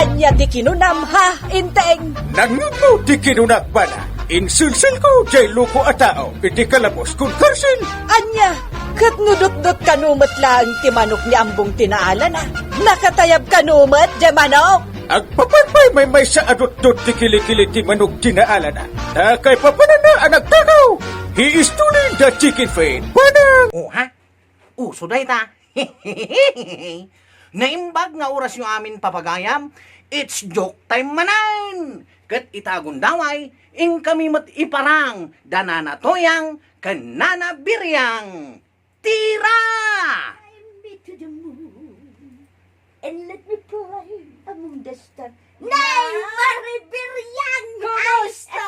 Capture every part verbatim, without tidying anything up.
Ania ti kinunam, ha, Enteng? Nangngegmo ti kinunak, bana. Insilsilko jay loko a tao iti kalabos kun karsil. Ania? Ket no dutdot kano met laeng ti manok ni Ambong ti naalana, nakatayab kano met jay manok? Agpapan pay maymaysa a dutdot ti kilikili ti manok ti naalana. Ta kaipapananna a nagtakaw, he is truly the chicken feed, bana. O, ha? Uso dayta. Naimbag nga orasyo amin, papagayam. It's joke time manen! Ket ita gundaway, inkami met iparang da Nana Toyang ken Nana Biriang. Tira! Fly me to the moon and let me play among the stars. Nay, Mare Biriang! Kumusta?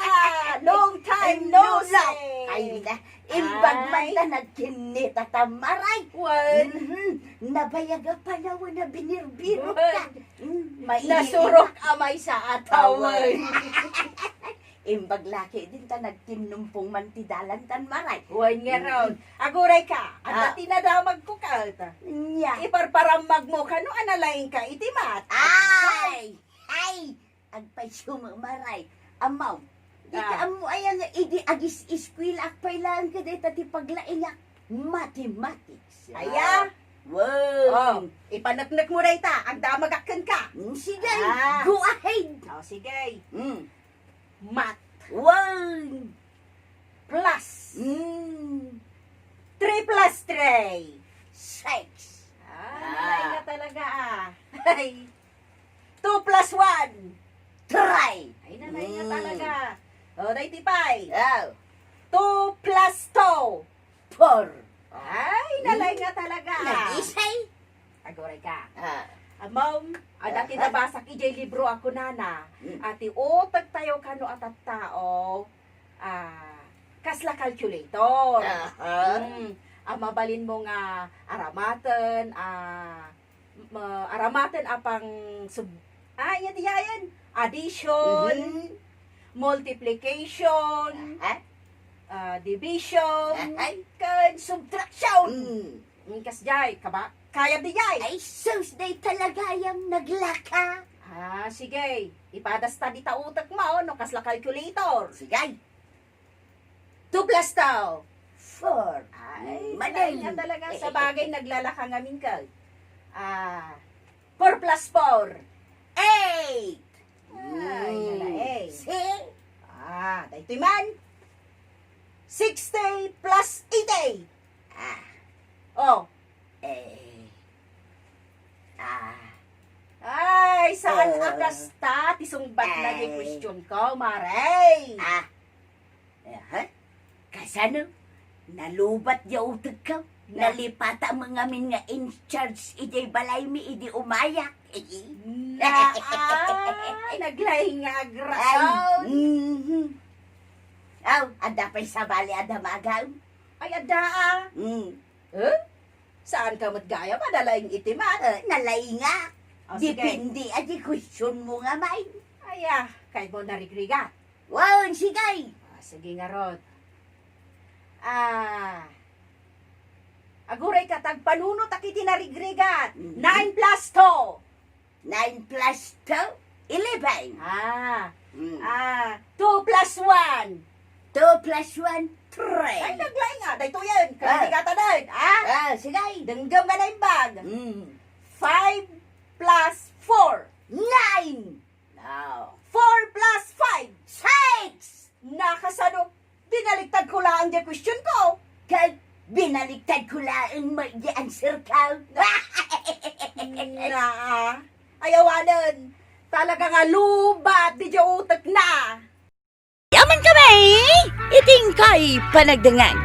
Long time no see. Ay, na, imbag man ta nagkinnita ta, Maray. Wen. Mhm. Nabayag a panawen a binirbirok ka. Wen. Mm, mainit. Nasurok a maysa a tawen. Imbag la ketdin ta nagtinnumpong man ti dalantan, Maray. Wen ngarud. Mm-mm. Aguray ka, adda ti nadamagko ket. Nya. Iparparammagmo kano a nalaingka iti math. Ay! Ay! Agpayso met, Maray. Ammo, dika ammo aya nga idi agis-eskuelaak pay laeng kadayta ti paglaingak, mathematics. Aya? Wen. O, ipaneknekmo dayta, agdamagak kenka. Mm, sige. Go ahead. O, sige. Mm. Math. Wen. Plus. Mm. Three plus three. Six. Ah, nalaing nga talaga, ah. Ay. Two plus one. Three. Ay, nalaing nga talaga. O, daytoy pay. Two plus two. Four. Ay, nalaing nga talaga, ah. Nag-isay. Aguray ka. Ah. Ammo, adda ti nabasak idiay libro a kunana, a ti utektayo kano a tattao, ah, kasla calculator. Aha. Mm. A mabalinmo nga aramaten, ah, ma-, aramaten a pang sub-, ah, ania diayen? Addition, multiplication, ah, division, ken subtraction. Mm. Mm, kasdiay, kaba-, kayam diay. Ay, sus, dayta la gayam naglaka. Ah, sige. Ipadasta dita utekmo, no, kasla calculator. Sige. Two plus two. Four. Ay, nalaing nga talaga. Sabagay, naglalaka ngamin ka. Ah, four plus four. Eight. Ay, nalaing. See? Ah, daytoy man. Sixty plus eighty. Ah. O. Eh. Ah. Ay, saan a kasta ti sungbatna diay question ko, Maray? Ah. Aha. Kasano? Nalubat diay utekko? Na- Nalipata met ngamin nga in charge idiay balaymi idi umayak. Naa, naglaing nga agrasaw. Ay, mhm. Aw, adda pay sabali a damagam. Ay, adda, ah. Mm. Eh? Saan ka met gayam a nalaing iti math? Eh, nalaingak. O, sige. Depende a di questionmo nga main. Aya, kayatmo narigrigat? Wen, sige. Ah, sige ngarud. Ah, aguray ka, agpanunotak iti narigrigat. Mhm. Nine plus two. Nine plus two, eleven. Ah. Mm. Ah, two plus one. Two plus one, three. Ay, naglaing nga. Daytoyen. Ah. Kaligatan, ah. Ah, sige. Denggem nga naimbag. Mm. Five plus four. Nine. No. Four plus five. Six. Nakasano? Binaliktad ko laeng diay question ko. Kay binaliktad ko laeng may di answer ka. Naa. Ay, awanen. Talaga nga lubat diay utekna. Amanka met iti inkay panagdengngeg.